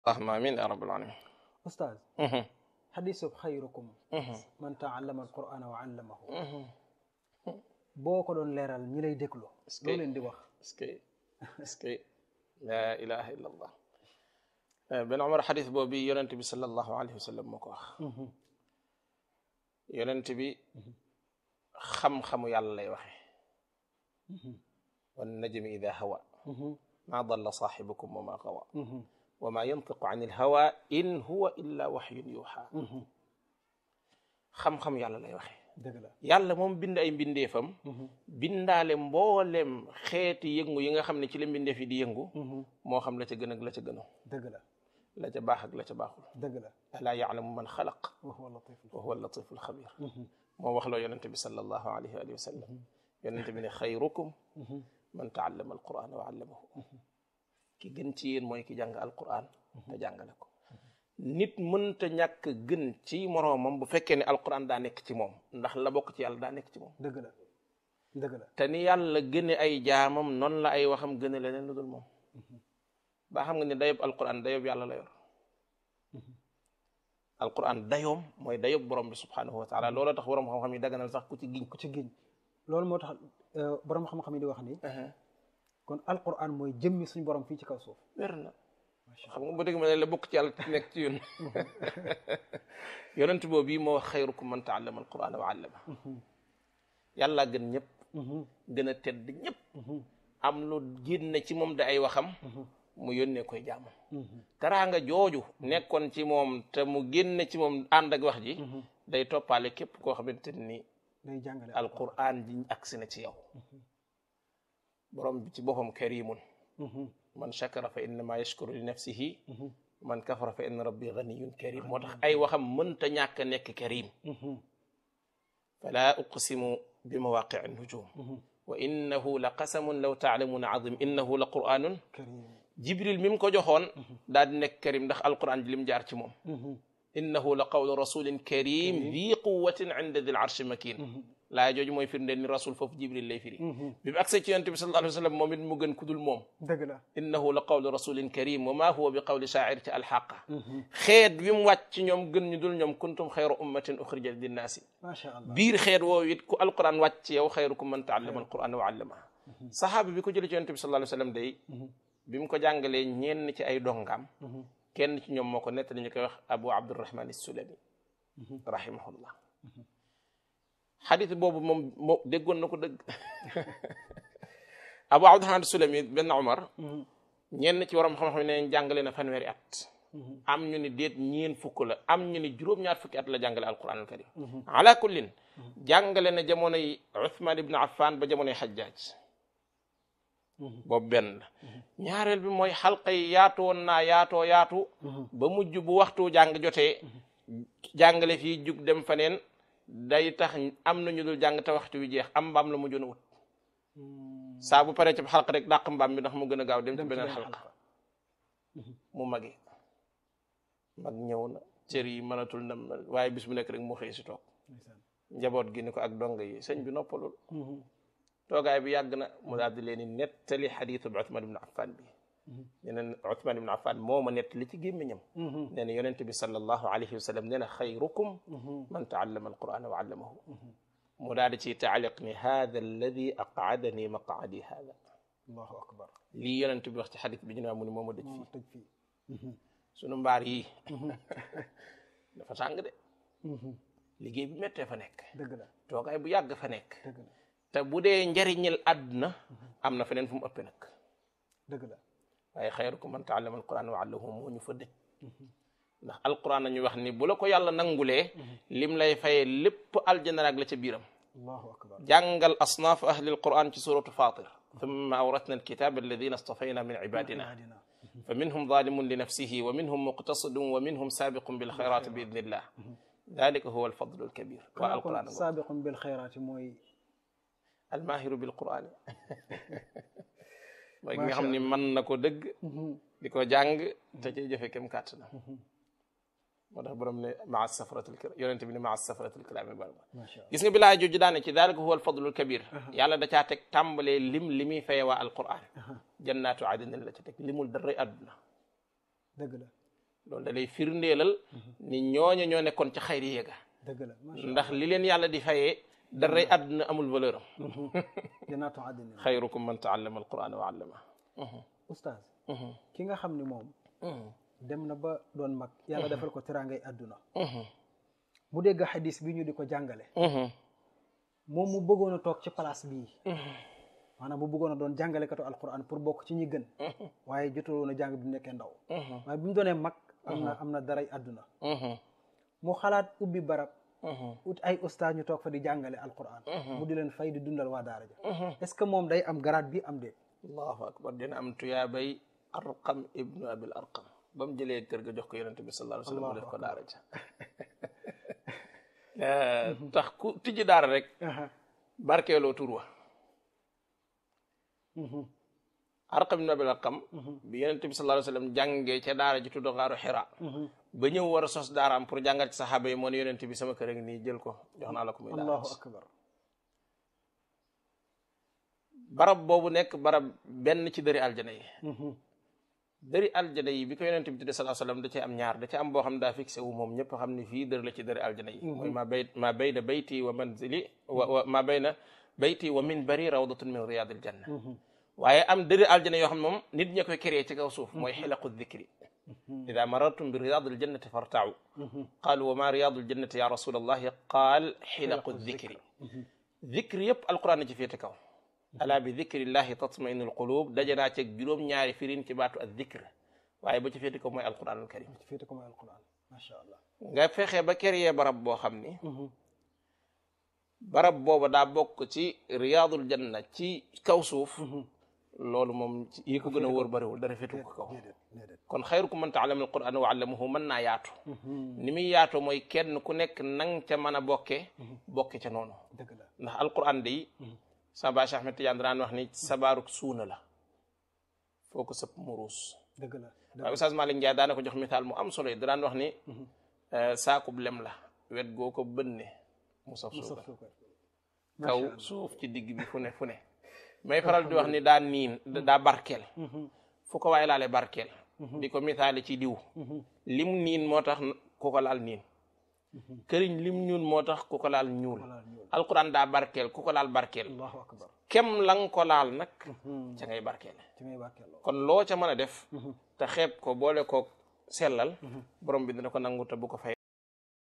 اللهم امين يا رب العالمين. استاذ حديث خيركم من تعلم القرآن وعلمه boo ko doon leeral ñi lay déglu loo leen di wax est-ce que la ilaha illa allah ben Omar xadis boobu yonent bi sallallahu alayhi wa sallam moo ko wax yonent bi xam-xamu yàlla lay waxe wan najmi ida hawa ma dalla saaxibukum wa ma gawa wa ma yantiqu an il hawa in huwa illa waxyun yuuxa xam-xam yàlla lay waxe dëgg la yàlla moom bind ay mbindeefam bindaale mboolem xeeti yëngu yi nga xam ne ci la mbindeef yi di yëngu moo xam la ca gën ak la ca gënu dëgg la la ca baax ak la ca baaxul dëgg la alaa yaalamu man xalaq wa huwa latifu alxabir moo wax loo yonente bi sallallahu alayhi wa sallam yonente bi ne xayrukum man taallama alquran wa allamahu ki gën ci yéen mooy ki jàng alquran te jàngale ko nit mënta ñàkk gën ci moroomam bu fekkee ne alquran daa nekk ci moom ndax la bokk ci yàlla daa nekk ci moom dëgg la dëgg la te ni yàlla gëne ay jaamam noonu la ay waxam gëne leneen lu dul moom ba xam nga ne dayob alquran dayob yàlla la yor alquran dayoom mooy dayob borom bi subhanahu wa taala looloo tax borom xam-xam yi daganal sax ku ci giñ loolu moo tax borom xam-xam yi di wax ni kon alquran mooy jëmmi suñu borom fii ci kaw suuf wér na xam nga bu dégg ma ne la bokk ci yàlla nekk ci yéen yonent boobu bii moo wax xayrukum man taallama alquran wa allama yàlla gën ñëpp gën a tedd ñëpp am lu génne ci moom da ay waxam mu yónnee koy jaamam teraanga jooju nekkoon ci moom te mu génne ci moom ànd ak wax ji day toppaale képp koo xamante ni day jàngale alquran ji agsi na ci yow borom bi ci boppam karimun man shakara fa innama yashkuru li nafsihi man kafara fa inna rabbi ganiyun karim moo tax ay waxam mënta ñàkk a nekk karim fala uqsimu bi mawaqii nujum wa innahu la qasamun law taalamuuna azim innahu la quranun jibril mi mu ko joxoon daal di nekk karim ndax alquran ji lim jaar ci moom innahu la qawlu rasulin karim di quwatin inda dil arshi makin laa jooju mooy firndeel ni rasul foofu jibril lay firi bi mu agsee ci yonent bi sallallahu alayhi wa sallam moom it mu gën kudul moom dëgg la innahu la qawlu rasulin karim wa ma huwa bi qawli shaa'ir ci alxaqa xeet wi mu wàcc ci ñoom gën ñu dul ñoom kuntum xayra ummatin uxrijat linnaasi macha allah biir xeet woowu it ku alquran wàcc ci yow xayrukum man taallama alquran wa allama sahaaba bi ko jëlee ci yonent bi sallallahu alayhi wa sallam day bi mu ko jàngalee ñenn ci ay dongam kenn ci ñoom moo ko nettali ñu koy wax abu abdurrahman as-sulami rahimahullah xadis boobu moom déggoon na ko dëgg abu abdurrahman as-sulami benn Omar ñenn ci waram xam-xam ne jàngale na fanweeri at am ñu ni déet ñeen fukk la am ñu ni juróom-ñaar fukki at la jàngale alquran al karim ala kullin jàngale na jamonoy Uthman ibn Affan ba jamonoy Hajjaj boobu benn la ñaareel bi mooy xalqa yi yaatu woon naa yaatu ba mujj bu waxtu jàng jotee jàngale fii jug dem faneen day tax am na ñu dul jàng te waxtu wi jeex am mbaam la mu joon a wut saa bu paree ci xalqa rek dàq mbaam mi ndax mu gën a gaaw dem ci beneen xalqa mu magi mag ñëw na cër yi mënatul na waaye bis bu nekk rek mu xëy si toog njaboot gi ni ko ak donga yi sëñ bi noppalul toogaay bi yàgg na mu daal di leen di nettali xadiisu bi Uthman ibn Affan bi neneen Uthman ibn Affan moo ma nettali ci gémmiñam nee na yonente bi sallallahu alayhi wa sallam nee na xayrukum man taallama alqurana wa allamahu mu daal di ci taaliq ni hada alladi aqaadani maqaadi hada allahu akbar lii yonente bi wax ci xadiis bi ñu ne mu ni moo ma dëj fii sunu mbaar yi dafa tàng de liggéey bi méttee fa nekk dëgg la toogaay bu yàgg fa nekk dëgg la te bu dee njariñil àdduna am na feneen fu mu ëppee nag dëgg la waaye xayrukum man taallama alquran wa allamahu moo ñu fa dëj ndax alquran nañu wax ni bu la ko yàlla nangulee lim lay fayee lépp aljana ak la ca biiram allahu akbar jàngal asnaaf ahli alquran ci suratu fatir thumma awratna alkitab alladina astafayna min ibadina fa minhum zalimun li nafsihi wa minhum muqtasidun wa minhum sabiqun bil xayrat bi idnillah dalika huwa alfadlu alkabir wa alquran sabiqun bil xayrat mooy almahiru bil quran mooy ki nga xam ni mën na ko dëgg di ko jàng te cay jëfe kem kàtt na moo tax borom ne maa safaratul kiram yonente bi ne maa safaratul kiram bar gis nga bi laa jooju daane ci dalika huwa alfadlul kabir yàlla da caa teg tàmbalee li muy faye waa alquran jannaatu adnin la ca teg limul daray àdduna dëgg la loolu da lay firndeelal ni ñooña ñoo nekkoon ca xayri yéega dëgg la ndax li leen yàlla di fayee daray àdduna amul valeur am jannaatu adnin xayrukum man taallama alqur'ana wa allama oustaz ki nga xam ne moom dem na ba doon mag yàlla defal ko teraangay àdduna mu dégg xadis bi ñu di ko jàngale moom mu bëggoon a toog ci place bii maanaam bu bëggoon a doon jàngalekatu alquran pour bokk ci ñi gën waaye jotoon a jàng bi mu nekkee ndaw waaye bi mu doonee mag am na daray àdduna mu xalaat ubbi barab ut ay ustaas ñu toog fa di jàngale alquran mu di leen fay di dundal waa daara ja est-ce que moom day am garaat bi am déet allahu akbar dina am tuyaabay arqam ibnu abil arqam ba mu jëlee kër ga jox ko yonente bi sallallahu alayhi wa sallam mu def ko daara ja tax ku tijji daara rek barkeeloo tur wa arqam ibnu abil arqam bi yonente bi sallallahu alayhi wa sallam jàngee ca daara ji tudd xaaru xira ba ñëw war a sos daaraam pour jàngal ci saxaaba yi moo ne yonente bi sama kër a ngi nii jël ko jox naa la ko muy daara allahu akbar barab boobu nekk barab benn ci dëri aljana yi dëri aljana yi bi ko yonente bi tudde sallallahu alayhi wa sallam da cee am ñaar da cee am boo xam ne daa fixé wu moom ñëpp xam ne fii dër la ci dëri aljana yi mooy ma bayna bayti wa manzili wa ma bayna bayti wa minbari rawdatun min riyadil janna waaye am dëri aljana yoo xam ne moom nit ña koy créé ci kaw suuf mooy xilaqu dhikri ida marartum bi riyadil jannati fartau qaalu wa ma riyadul jannati ya rasulallahi qaal xilaqu dhikri dhikri yëpp alquran na ci féete kaw ala bi dhikrillahi tatma'innul qulub daje naa ci juróom-ñaari firin ci baatu ak dhikr waaye ba ci féete ko mooy alquranul karim ci féete ko mooy alquran macha allah nga fexe ba créer barab boo xam ni barab booba daa bokk ci riyadul janna ci kaw suuf loolu moom yi ko gën a wóor bariwul dara féetu ko kaw kon xayrukum man ta'allama alquran wa 'allamahu mën naa yaatu ni muy yaatoo mooy kenn ku nekk nang ca mën a bokke ca noonu dëgg la ndax alquran day sa ba Cheikh Ahmed Tidiane daan wax ni sabaaruk suuna la foo ko sëpp mu ruus dëgg la waaye Oustaz Malick Ndiaye daana ko jox misaal mu am solo yi daan wax ni saakub lem la wet goo ko bënne mu saf suukar kaw suuf ci digg bi fu ne may faral di wax ni daa barkeel fu ko waaye laale barkeel di ko misaale ci diw lim niin moo tax ku ko laal niin këriñ lim ñuul moo tax ku ko laal ñuul alquran daa barkeel ku ko laal barkeel allahu akbar kem lang ko laal nag ca ngay barkeel kon loo ca mën a def te xeeb ko boole ko sellal borom bi dina ko nangu te bu ko fay